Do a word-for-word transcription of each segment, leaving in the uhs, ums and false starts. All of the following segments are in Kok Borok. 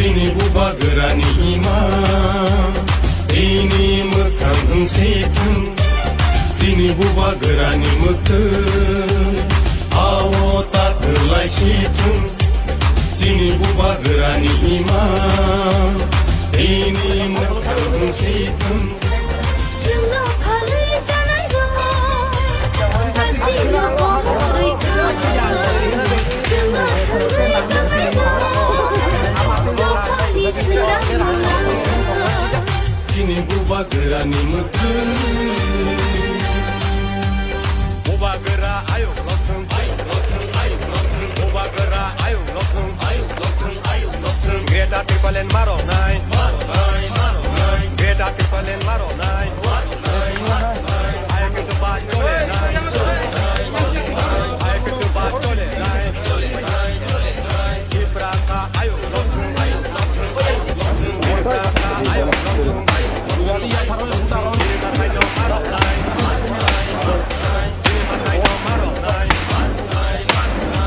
Chini bubagrani ima, chini mwkhang wng si thung. Chini bubagrani mwktwi, ao ta kwlai si thung. Chini bubagrani ima, chini mwkhang wng si thung. Chwngno phalwi chanairok, haktino komorwi kha. Chwngno thangwi tongnairok, dophani swrang mwnang. Chini bubagrani mwkhwi. Bubagra ayuk lokthung, ayuk lokthung, ayuk lokthung. Bubagra ayuk lokthung, ayuk lokthung, ayuk lokthung. Greater Tipraland maroknai, maroknai, maroknai. Greater Tipraland maroknai, maroknai, maroknai. Ayuk kichu ba chole nai, chole nai, chole nai. Ayuk kichu ba chole nai, chole nai, chole nai. Tiprasa ayuk lokthung, ayuk lokthung, ayuk lokthung. Tiprasa ayuk lokthung, ayuk lokthung, ayuk lokthung. Chini mathai no maroknai, maroknai, maroknai.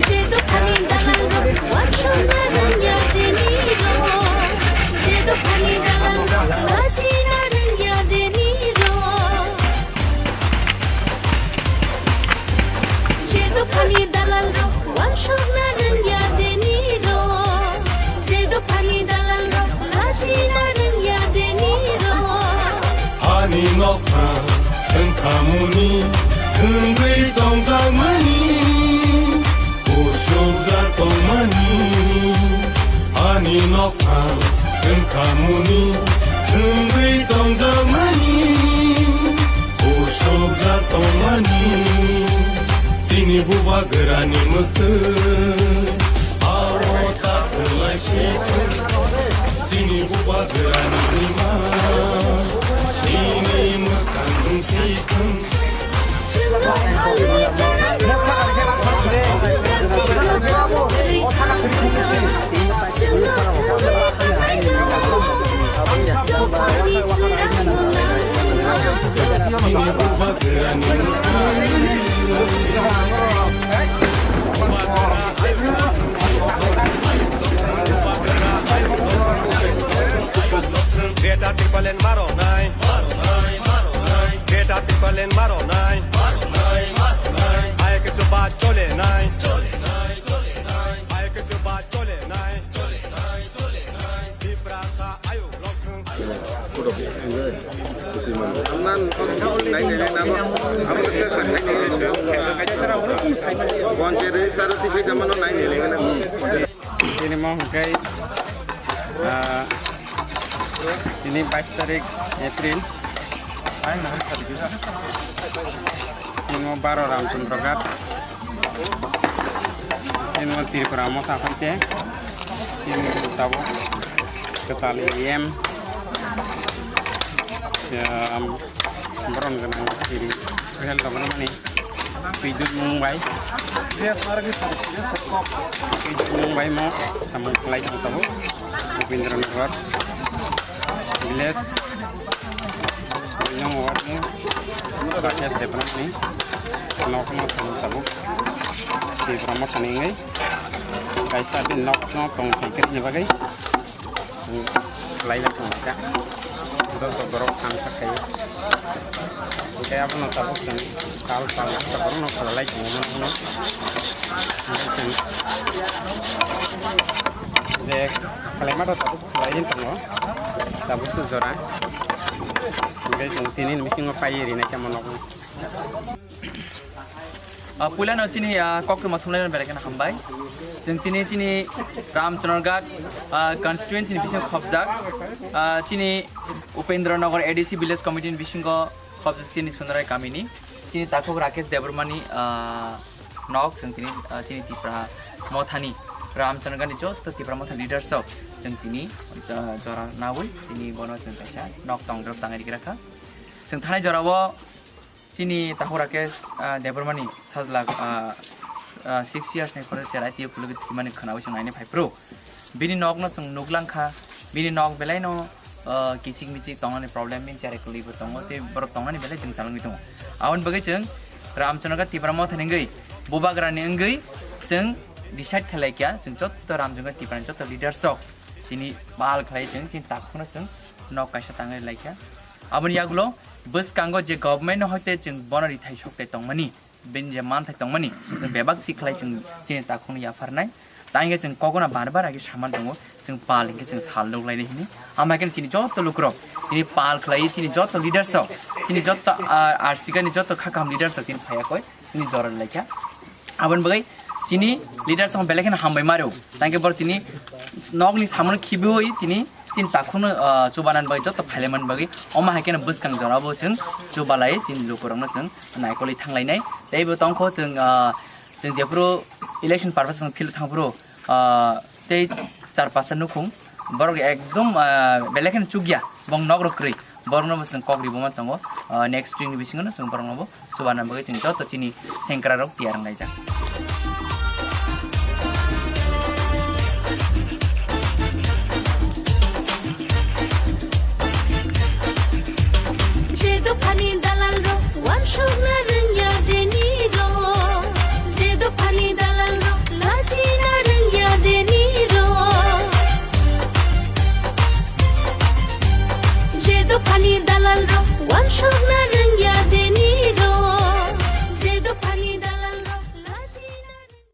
Je dophani dalalrok uansukna rwngya denirok. Je dophani dalalrok lachina rwngya denirok. Je dophani dalalrok uansukna rwngya denirok. Je dophani dalalrok lachina rwngya denirok. Hani nokha wngkhamuni wngwi tongjakmani, usukjak tongmani. Hani nokha wngkhamuni wngwi tongjakmani, usukjak tongmani. Chini bubagrani mwktwi aro ta kwlai si thung. Chini bubagrani ima, nini mwkhang wng si thung. Greater Tipraland maroknai. Greater Tipraland maroknai. Ayuk kichu ba chole nai. Ayuk kichu ba chole nai. Tiprasa ayuk lokthung. Nan nai nai nai nabo. Abo se sa nai nai nai. Bonche re saro tisai damano nai nai nai nabo. Tini mo hwnkhe, ah, tini bais tarik April. Tini mo baro Ramchandra Ghat. Tini mo Tripura Motha phaikhe. Tini tabuk kwtal E M. Borok gwnang siri health department ni Bidut Mumbai. Bidut Mumbai mo samung khlai tong tabuk Upendra Nagar village. Bidut Mumbai mo Rakesh Debbarma ni nok no samung tabuk. Debbarma thani ngai kaisa bin nok no tong thai kri ni bagai. Khlai bai tong kha. Joto borok thansa khai. Hwnkhe abono tabuk chwng kal pal khe borokno khlai lai tongo mano. Hwnkhe chwng je khlai ma tabuk khlai tongo. Tabuk se jora. Hwnkhe chwng tini ni bisingo pai rinai khe mano. Ah, puilano chini, ah, koktwma thumlaino belai kheno hambai. Chwng tini chini Ramchandraghat, ah, constituency ni bisingo khopjak, ah, chini Upendra Nagar A D C village committee ni bisingo khopjak chini Sunarai kamini. Chini takhuk Rakesh Debbarmani, ah, nok chwng tini, ah, chini Tipra Mothani, Ramchandraghat ni joto Tipra Motha leaders rok chwng tini, ah, jora nawi tini bono chwng kaisa nok tongdrop tangwi rikha. Chwng thanai jorao Chini Tahu Rakesh, ah, Debbarmani sajla, ah, ah, six years ni phore cherai twi phulugwi thwimani khwnawi chwng naini phai phuru. Bini nokno chwng nuglangkha, bini nok belaino, ah, kisik misik tongnani problem, bini cherai kwlwibo tongo, tei borok tongnani belai chwng chalwngwi tongo. Aboni bagwi chwng Ramchandra Tipra Motha ni wngwi, bubagrani wngwi chwng decide khlai kha, chwng jotto Ramchandra Tipra ni jotto leaders rok chini pal khlai chwng chini takhukno chwng nok kaisa tangwi lai kha. Aboni yagulo bwskango je government no hoite chwng bono rithai sok tei tongmani, bini je manthai tongmani, chwng bebak tikhlai chwng chini takhukno yapharnai. Tangkhe chwng kokno bar bar agi saman tongo, chwng pal hinkhe chwng sal nuk lainai hini. Ama khe chini joto lukurok, chini pal khlai, chini joto leaders rok, chini joto, ah, R C K ni joto kha kaham leaders rok chini phaiya koi, chini jora lai kha. Aboni bagwi chini leaders rok belai kheno hambai mario. Tangkhe bor tini nokni samono khibiwi tini chini takhukno, ah, chubanan bagwi joto phailaimani bagwi omo hai kheno bwskang jorabo chwng chubalai chini lukurokno chwng naikolwi thanglainai. Tei bo tongkho chwng, ah, chwng jephuru election purpose chwng field thangphuru, ah, tei char pasta nukhung borok ekdom, ah, belai kheno chukya bong nok rok kwrwi. Borokno bo chwng kok riboma tongo. Ah, next week ni bisingo no chwng borokno bo chubanan bagwi chwng joto chini sengkra rok tiyar wnglaijak. Je dophani dalal rok wansukna rwngya deni rok, je dophani dalal rok lachina rwngya deni rok, je dophani dalal rok wansukna